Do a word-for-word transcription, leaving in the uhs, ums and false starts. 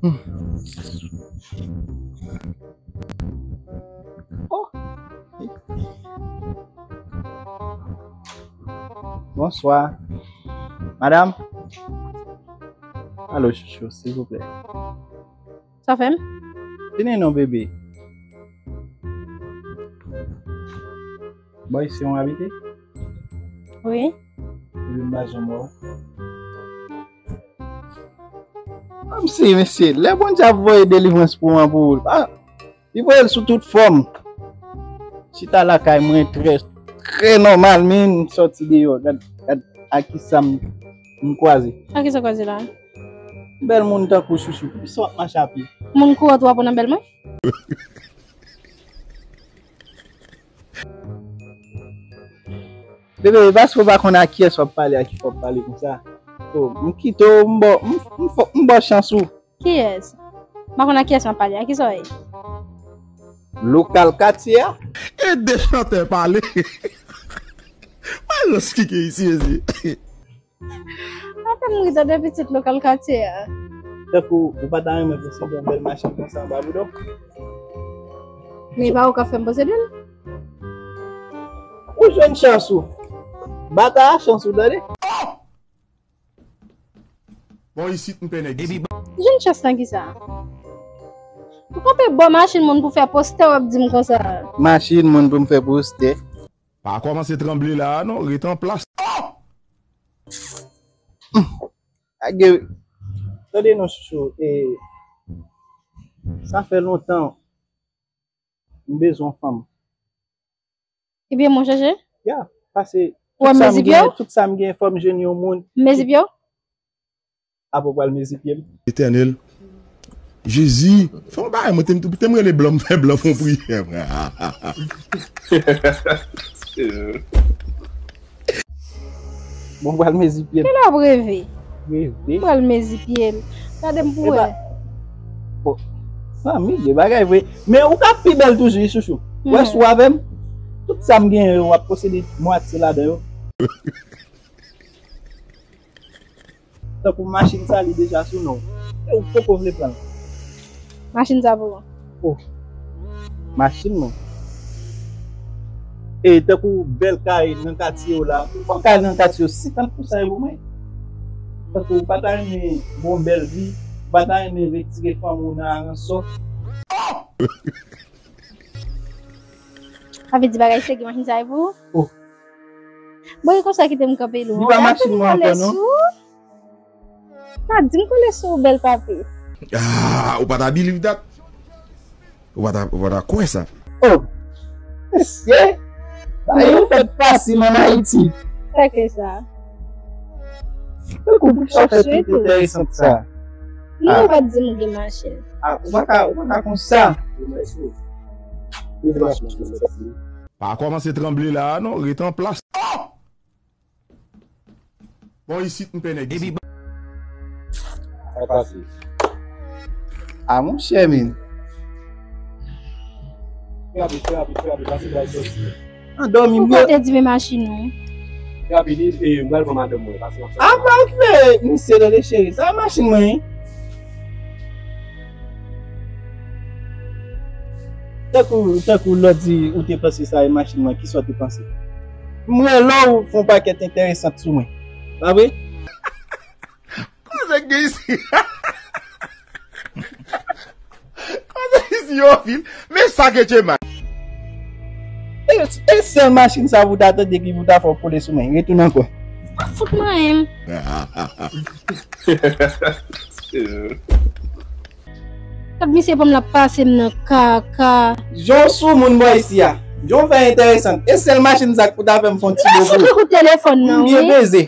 Hmm. Oh. Bonswa. Madanm? Alo, chouchou, silvouplè. Sa fè m? Vini non, bebe. Bò isi w abite? Wi. Epi m pa janm wè w. Kòmsi, mesye, lè Bondye ap voye delivrans pou mwen, pou ou, ah, li voye l sou tout fòm. Chita lakay mwen trè, trè nòmal, men m sòti deyò. Gad, gad a kisa m, m kwaze. A kisa w kwaze la? Bèl moun tankou Chouchou, kisa w ap mache a pye? Moun kou w ap pran nan bèl mwen? Bebe, e paske w pa konn a kiyès w ap pale, a ki fè w ap pale konsa. Oh, m kite w, m ba w, m, m fò, m ba w chans ou. Kiyès? M pa konn a kiyès m ap pale, a kisa w ye? Lokal katye a. E de chantè pale. Mwen rans ki gen isi, isi. Apèn m ri tande pitit lokal katye a. Tankou ou pa ta renmen posede yon bèl machin konsa anba bouda w? Men e pa ou k ap fè m posede l. Ou jwenn chans ou. Bata a chans ou, tande. Bon, isit m pè nèg isit. Jwenn chans nan kisa? Ou kanpe bò machin moun pou fè postè, w ap di m konsa. Machin moun pou m fè postè. Pa kòmanse tranble la a non, ret an plas. Oh! Age, tande non, chouchou, e, sa fè lontan m bezwen yon fanm. Ebyen, mwen chèche? Ya, pase tout sa m gen, tout sa m gen, fò m jwenn yon moun. Mezi pye w? Apre w pral mezi pye m. Etènèl, Jezi, fè yon bagay, mwen te, te m rele blan, m fè blan fè yon priyè, frè. Bon, m pral mezi pye m. Kèl ap reve? Reve? M pral mezi pye l. Gade m pou wè. Bon, zanmi, gen bagay vre. Men ou ka pi bèl toujou, wi, chouchou. Wè, si w avè m, tout sa m genyen yo, w ap posede mwatye ladan yo. Tankou machin sa, li deja sou non w. E ou poko vle pran l? Machin sa pou ou. Oh, machin mwen. E tankou bèl kay nan katye w la, ou fè kay nan katye w, senkant pou sa e pou mwen. Tankou ou pa ta renmen bon bèl vi, ou pa ta renmen retire fanm ou nan aransò. Sa vle di bagay serye, machin sa e pou ou? Oh. Bon, e konsa kite m kanpe lwen. Li pa machin mwen ankò, non. Pa di m kole sou ou, bèl papi. Ah, ou pa ta believe that? Ou pa ta, ou pa ta kwè sa? Oh, mesye, bagay yo fèt fasil ann Ayiti. Sa ke sa? Tankou pou sa fè pi enteresan sa. Non, ou pa t di m ou gen machin. Ah, ou pa ka, ou pa ka konsa. Pa kòmanse tranble la a non, ret an plas. Oh! Bon, isit m pè nèg isit. Sa pase? Ah, monchè, men. Fè rapid, fè rapid, fè rapid, pase bay sòsi. An dòmi m ye. Ou kote di men machin ou? Fè rapid, e, m pral pran madanm mwen, pase m ap sòti. Ah, pa okipe misye tande cheri, sa machin mwen, wi. Tankou, tankou lòt di ou te panse sa e machin mwen, kisa w te panse? M rele w, ou fè yon pakèt enteresan sou mwen. Pa vre? Koze k gen isi? Koze isi yo anpil. Men sa ke Djema. E, e sèl machin sa pou ta tande ki pou ta fè w kole sou mwen. Retounen ankò. Fout mwen. Gad misye ban m l ap pase m nan kaka. Jan w sou moun bò isi a. Jan w fè enteresan. E sèl machin sa k pou ta fè m fè yon ti bobo. Fout ou kou telefòn nan, wi. M byen peze.